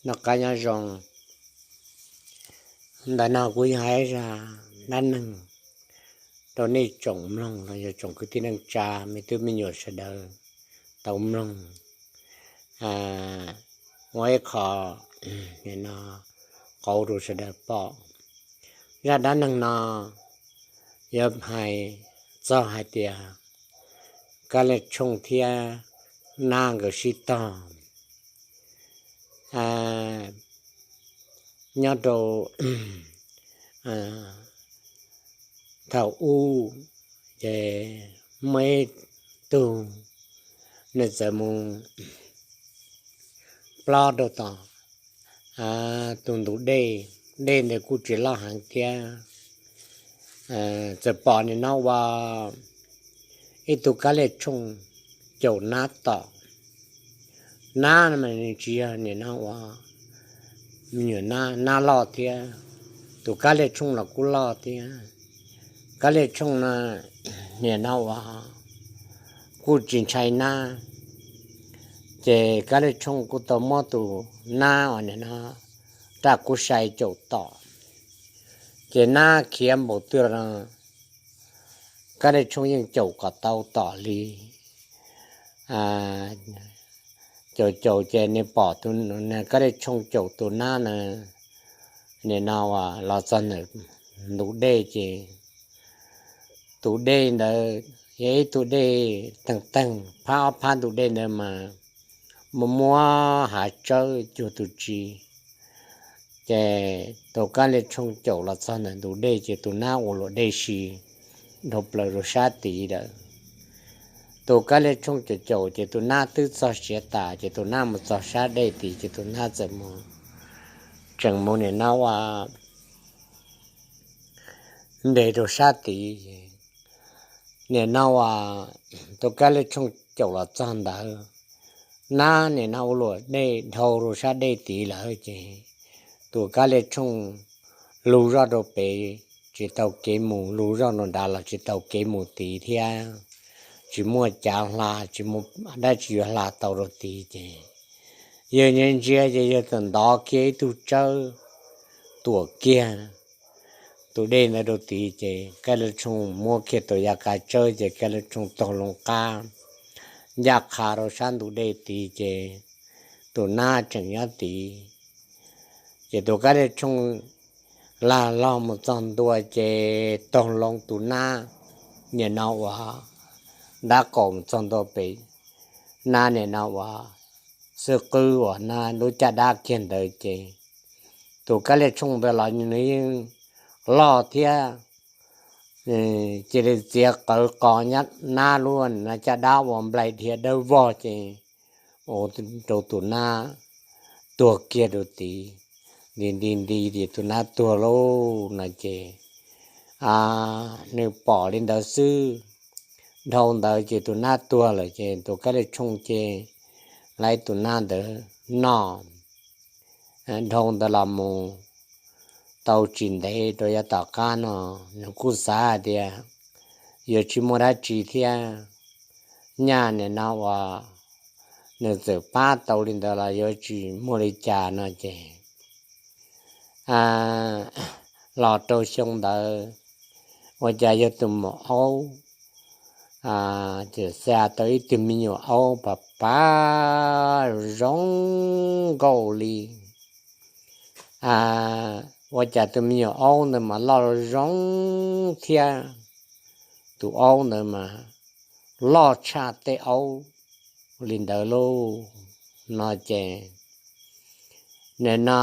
Noj qab nyob zoo. Ntawm no kuv yog hais zaj dab neeg rau nej tsoom mloog los yog tsoom kwv tij neej tsa, me tub me nyuam sawv daws tau mloog ua ib qho qauv rau sawv daws pom. Zaj dab neeg no yuav hais txog hais tias Kab Liaj Tshooj thiab Nab nkawd sib tog nyob rau thaum ub, ces muaj ib tug nws txawm mus plob rau tom tus ntug dej. Dej ntawd kuj tsis loj heev thiab. Txawm pom nim no ua ib tug kab liaj tshooj caum nab tom. Nab no mas nws tsis yog nim no ua me nyuam nab, nab loj thiab, tus kab liaj tshooj los kuj loj thiab. Kab liaj tshooj no nim no ua kuj tsis ntshai nab, ces kab liaj tshooj kuj tau muab tus nab uas nim no raj kub sai caum tom. Ces nab khiav npaum twg los kab liaj tshooj yeej caum kom tau tom li. Caum caum ces nws pom tus kab liaj tshooj caum tus nab na, nim no los txog ntawm ntug dej ces tus dej ntawd yog ib tug dej teeg teeg, phab ob phab ntug dej ntawd mas muaj muab hav tsawb cuag tus tsi. Ces tus kab liaj tshooj caum los txog ntawm ntug dej ces tus nab ua luam dej si dhau plaws rau sab tid lawm. Tus kab liaj tshooj caum caum ces tus nab twb txog siav tas, ces tus nab mus txog sab dej tid ces tus nab txawm mus, tseem mus nim no ua nres rau sab tid. Nim no ua tus kab liaj tshooj caum los txog ntawd, nab nim no ua luam dej dhau rau sab dej tid lawm ces tus kab liaj tshooj lug zoj rau pem, tsis tau kev mus, lug zoj rau nrad los tsis tau kev mus tid thiab, tsis muaj cav hla, tsis muaj dab tsi yuav hla tau rau tid ces yawg ntsia ntsia ces yawg txawm ntov kiag ib tug tsawb tuam kiag tus dej ntawd rau tid ces kab liaj tshooj muab kiag tus yav kav tsawb ces kab liaj tshooj taug loo qab ncaj qha rau sab ntug dej tid ces tus nab tseem nyob tid. Ces tus kab liaj tshooj lag log mus txog ntua ces taug loo tus nab nim no ua dab qaum mus txog ntua pem nab nim no ua xwb qwb uas nab lub caj dab kiag ntawd ces tus kab liaj tshooj ntawd los nws yeej loj thiab, cia li txiav qawv qos nab lub caj dab ua nplaim dhia dawb vog ces ua rau tus nab tuag kiag rau tid. Nti nti nti ces tus nab tuag lauj no ces nws pom li ntawd xwb. Dhau ntawd ces tus nab tuag lawm ces tus kab liaj tshooj ces lawv tus nab ntawd noj. Dhau ntawd los mus tau tsis ntev rau yav tom qab no, nws kuj xav hais tias yuav tsis muaj dab tsi thiab, nyaj nim no uas nws txawm pab tau li ntawd los yuav tsis muaj li cas no ces los rau xyoo ntawd ua cas yog tus maum aub ces xa tau ib tug me nyuam aub pam pam zoo nkauj li. Ua cas tus me nyuam aub ntawd mas loj zoo thiab, tus aub ntawd mas loj tshaj tej aub li ntawd lauj no ces nim no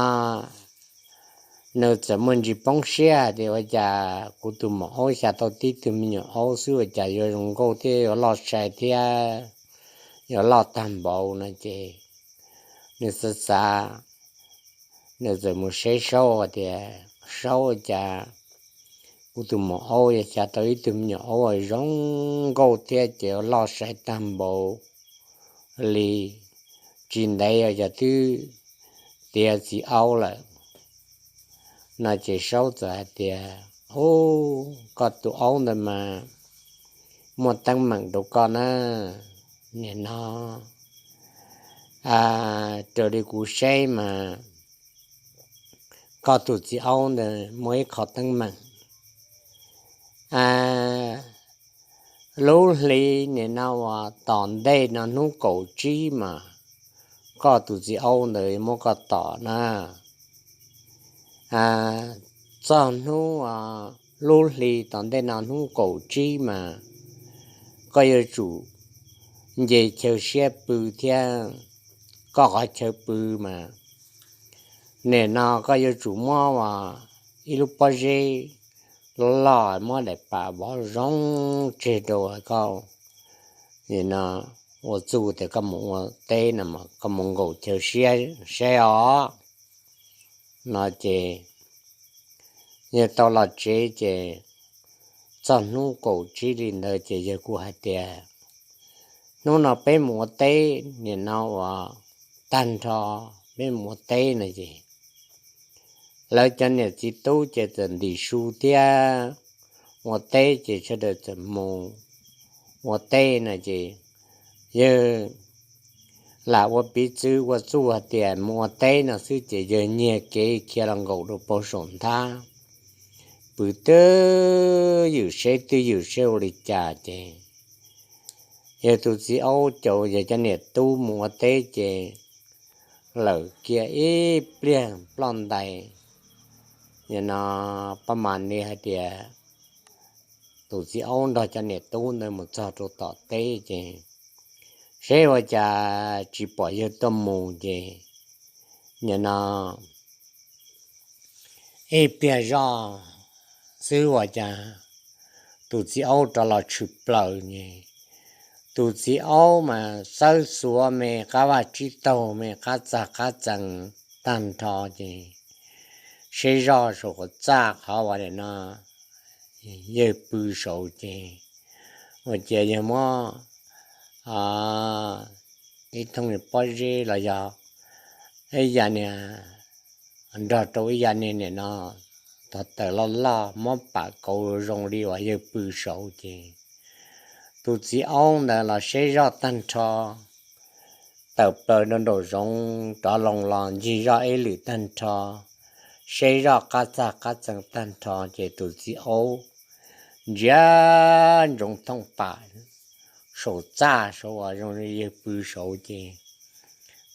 nws txawm muaj ntsis poob siab tias ua cas kuv tus maum aub xya tau tib tug me nyuam aub xwb ua cas yuav zoo nkauj thiab yuav loj sai thiab yuav loj tag npaum no ces nws xav xav, nws txawm mus saib saub tias saub ua cas kuv tus maum aub yuav xya tau ib tug me nyuam aub zoo nkauj thiab ces yuav loj sai tag npaum li, tsis ntev ua cas twb tiav txiv aub lawm no ces saub txawm hais tias, Ub, koj tus aub ntawd mas muaj teeb meem rau koj na, nim no raws li kuv saib mas koj tus txiv aub ntawd muaj ib qho teeb meem. Lub hli nim no uas tom ntej no hnub kaum tsib mas koj tus txiv aub ntawd muab koj tom na. Txog hnub, lub hli tom ntej no hnub kaum tsib mas koj yuav tsum nce chaw siab pw thiab. Koj qhov chaw pw mas nim no koj yuav tsum muab ua ib lub pob zeb loj loj, muab daim pam vov zoo tseg rau koj, nim no ua txuj tias koj mus ua teb no, koj mus nkaum chaw siab saib os. No ces yawg tau los tsev ces txog hnub kaum tsib li ntawd ces yawg kuj hais tias, hnub no peb mus ua teb, nim no uas tag nrho peb mus ua teb no ces lawv cov niam txiv tub ces txawm ntim su thiab ua teb ces sawv daws txawm mus ua teb no ces yawg lam ua piv txwv ua txuj hais tias mus ua teb no xwb ces yawg nyiag kev khiav los nkaum rau pem saum nthab, pw twj ywm seb twj ywm seb ua li cas ces yawg tus txiv aub caum yawg cov niam tub mus ua teb ces lawm kiag ib pliag ploj ntais. Nim no pab mam li hais tias tus txiv aub nrog cov niam tub ntawd mus txog rau tom teb ces seb ua cas tsis pom yawg tuaj mus ces nim no ib pliag zoj xwb ua cas tus txiv aub rov los tshwm plaws ces tus txiv aub mas xawb xuav me qab vaj tsib taug me qab txag qab txee tag nrho ces seb zoj saum qhov txaj qhov uas nim no yawg pw saud ces ua cas yawg muab ib thooj pob zeb los yog ib yam niag nrog rau ib yam niag nim no tog taws loj loj muab pam kauv zoo li uas yawg pw saud ces tus txiv aub ntawd los seb zoj tag nrho, tawm plaws rau nraum zoov rov loo los ncig zoj ib lwm tag nrho, seb zoj qab txag qab txee tag nrho ces tus txiv aub ntsia ntsoov thooj pam saum txaj saud uas zoo li yawg pw saud ces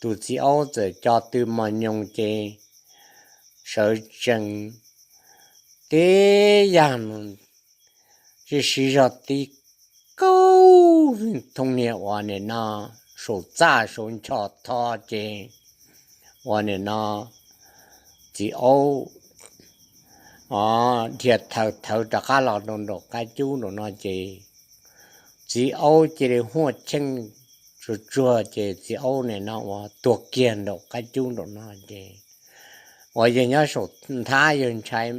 tus txiv aub txawm co tw mos nyoos ces sawv tsees tib yam sib sib zog tib kaug thooj niag uas nim no saum txaj saud ncho tho ces uas nim no txiv aub dhia thawv thawv rov qab los rau nraum qab cub nraum no ces txiv aub cia li huaj cheej tsuag tsuag ces txiv aub nim no uas tuag kiag nraum qab cub nraum no ces uas yawg nyob saum nthab yawg ntshai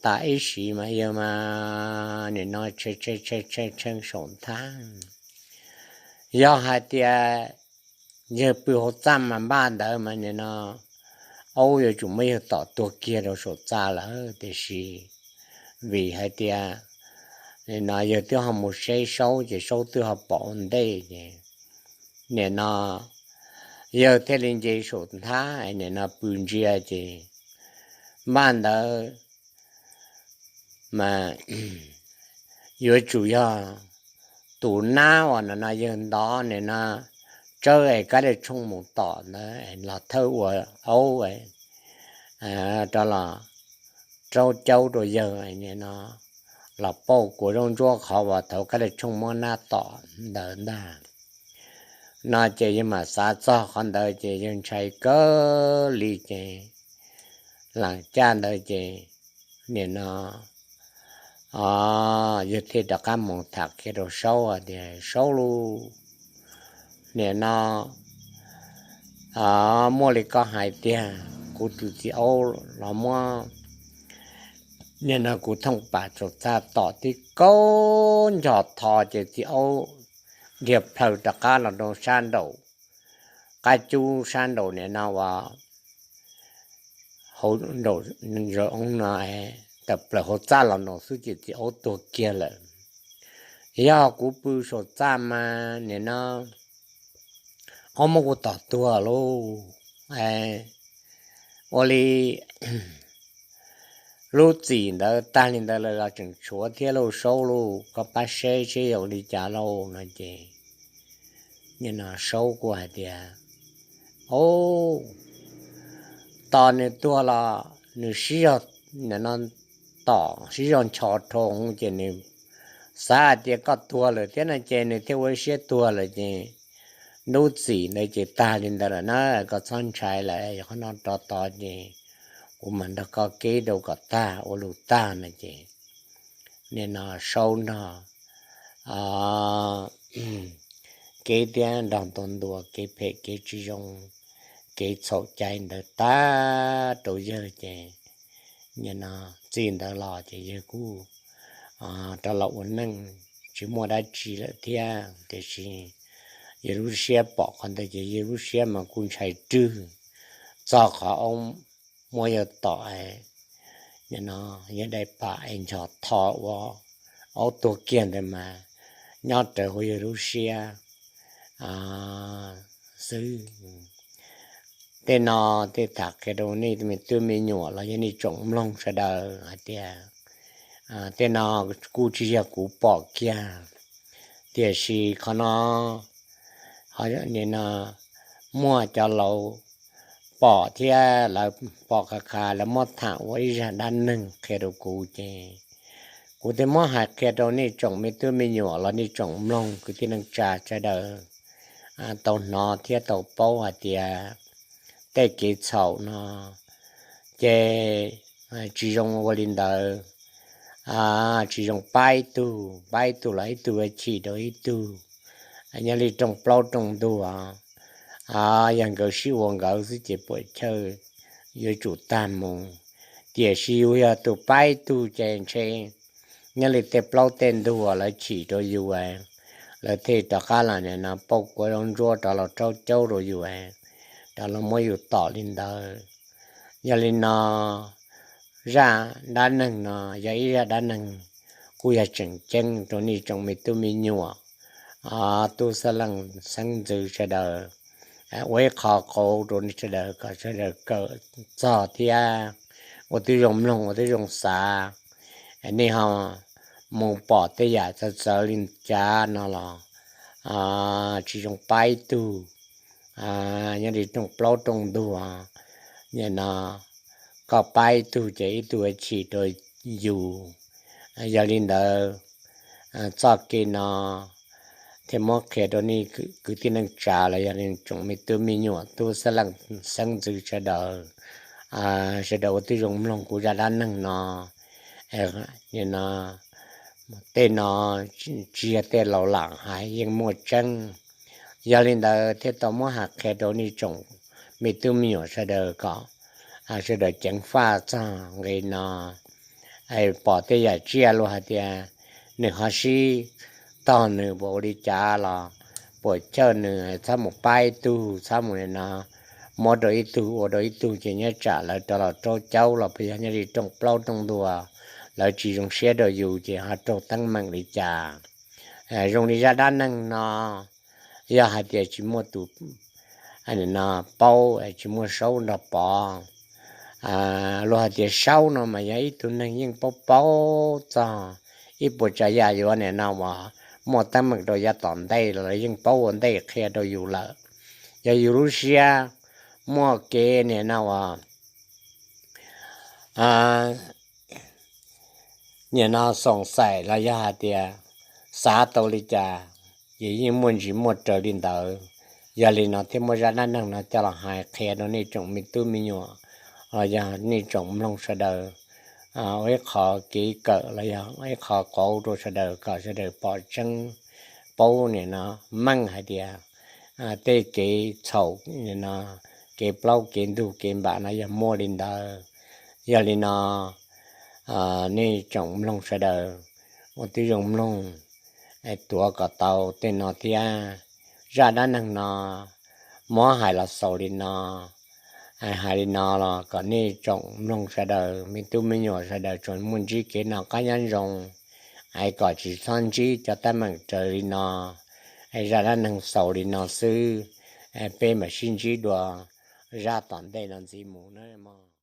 tas ib sim mas yawg mas nim no tshee tshee tshee saum nthab. Yog hais tias yawg pw hauv txaj mas npaj ntawd mas nim no aub yuav tsum muab yawg tom tuag kiag rau saum txaj lawm tiam sis vim hais tias nim no yawg twb ho mus saib saub ces saub twb ho pom ua ntej ces nim no yawg thiaj li nce saum nthab nim no pw ntsia ces npaj ntawd mas yuav tsum yog tus nab uas nim no yawg ntov nim no tsawb es kab li tshooj mus tom ntawd los thawj ua aub rov los raub caub rau yawg nim no los pauj kuv zaub ntsuab qhov uas thaum kab li tshooj muab nab tom ntawd ntag. No ces yawg mam xav txog qhov ntawd ces yawg ntshai kawg li ces lam caj ntawd ces nim no yawg thiaj rov qab mus tham qhia rau saub tias saub lauj, nim no muaj li koj hais tiag, kuv tus txiv aub los muab nim no kuv thooj pam saum txaj tom tib kaug ncho tho ces txiv aub dhia plhaws rov qab los rau sab nraum qab cub sab nraum nim no uas hauv nraum no, tawm plaws hauv txaj los nraum xwb ces txiv aub tuag kiag lawm. Yog kuv pw saum txaj mas nim no aub muab kuv tom tuag lauj. ua li lub txim ntawd tag li ntawd lawm los tseem tshuav thiab lauj Saub lauj, koj pab saib seb yog ua li cas lauj no ces nim no Saub kuj hais tias, Au, tos nws tuag los nws sib zog, nim no tom sib zog ncho dhau ces nws xav hais tias koj tuag lawm thiab no ces nws thiaj ua siab tuag lawm ces lub txim ntawd ces tag li ntawd lawm na, koj txhob ntshai lawm, yog qhov no rov tos ces kuv mam nrog koj keb rau kom tag ua lus tag no ces nim no Saub nrog kev thiab nrog ntua ntua kev phem kev tsis zoo, kev txhaum cai ntawd tag rau yawg ces nim no txij ntawd los ces yawg kuj rov los ua neej tsis muaj dab tsi lawm thiab. Tiam sis yawg lub siab pom qhov ntawd ces yawg lub siab mas kuj ntshai rwg txog qhov aub muab yawg tom, nim no yawg daim pam es nchos tho ua aub tuag kiag ntawd mas nyob rawv hauv yawg lub siab xwb. Tej no tej tham qhia rau nej me tub me nyuam los yog nej tsoom mloog sawv daws hais tias tej no kuj tsis yog kuv pom kiag, tiam sis qhov no nim no muaj cov laus pom thiab lawv pom qha qha lawv muab tham ua ib zaj dab neeg qhia rau kuv ces kuv thiaj muab hais qhia rau nej tsoom me tub me nyuam los nej tsoom mloog kwv tij neej tsa sawv daws tau hnov thiab tau paub hais tias tej kev txhaum no ces tsis zoo ua li ntawd, tsis zoo pab ib tug, pab ib tug los ib tug chim rau ib tug. Nyob li rooj plaub rooj ntug, yog nkawd sib ua nkawd xwb ces puam chawj yuav tsum tag mus, tiam sis yus yog tus pab ib tug ces ntshe nyob li tej plaub tej ntug lawv chim rau yus, lawv thiaj rov qab los nim no pauj kua zaub ntsuab rov los raub caub rau yus, rov los muab yus tom li ntawd. Yog li no zaj dab neeg no yog ib zaj dab neeg kuj yog tseem ceeb rau nej tsoom me tub me nyuam, tub xeeb leej xeeb ntxwv sawv daws, ua ib qho qauv rau nej sawv daws kom sawv daws kawm txog thiab ua tib zoo mloog ua tib zoo xav. Nej ho mus pom tej yam txawv txawv li cas no los tsis zoo pab ib tug, nyob li rooj plaub rooj ntug, nim no koj pab ib tug ces ib tug chim rau yus. Yog li ntawd txoj kev no thiaj muab qhia rau nej kwv tij neej tsa los yog nej tsoom me tub me nyuam tub xeeb leej xeeb ntxwv sawv daws, sawv daws ua tib zoo mloog kuv zaj dab neeg no. Tej no tsis yog tej laus lam hais, yeej muaj tseeb. Yog li ntawd thiaj tau muab hais qhia rau nej tsoom me tub me nyuam sawv daws kom sawv daws ceev faj txog nqe no. Pom tej yam tsiaj luag hais tias nws ho sib tog nws puas ua li cas los puam chawj nws, txhob mus pab ib tug, txhob mus no muab rau ib tug ua rau ib tug ces nyob tsam lawv rov los raub caub los puas yog nyob li rooj plaub rooj ntug lawv tsis zoo siab rau yus ces ho raug teeb meem li cas. Zoo li zaj dab neeg no yog hais tias tsis muaj tus no paub, tsis muaj Saub nrog pov, luag hais tias Saub no mas yog ib tug neeg yeej paub paub txog ib puas tsav yam yuav nim no uas muaj teeb meem rau yav tom ntej los yeej paub ua ntej qhia rau yus lawm. Yog yus lub siab muaj kev nim no uas nim no xoom xaim los yog hais tias xav tau li cas ces yeej muaj ntsis muaj raws li ntawd. Yog li no thiaj muaj zaj dab neeg no coj los hais qhia rau nej tsoom me tub me nyuam los yog nej tsoom mloog sawv daws ua ib qho kev kawm los yog ua ib qho qauv rau sawv daws kom sawv daws pom tseeb paub nim no meej hais tias tej kev txhaum no, kev plaub kev ntug kev npam no yog muaj li ntawd. Yog li no nej tsoom mloog sawv daws ua tib zoo mloog, tuav kom tau tej no thiab. Zaj dab neeg no muab hais los xaus li no, hais li no los kom nej tsoom mloog sawv daws me tub me nyuam sawv daws tsuas muaj ntsib kev noj qab nyob zoo, es kom tsis txhob ntsib cov teeb meem raws li no. Zaj dab neeg xaus li no xwb, peb mam sib ntsib dua zaj tom ntej no ntxiv mus na mog.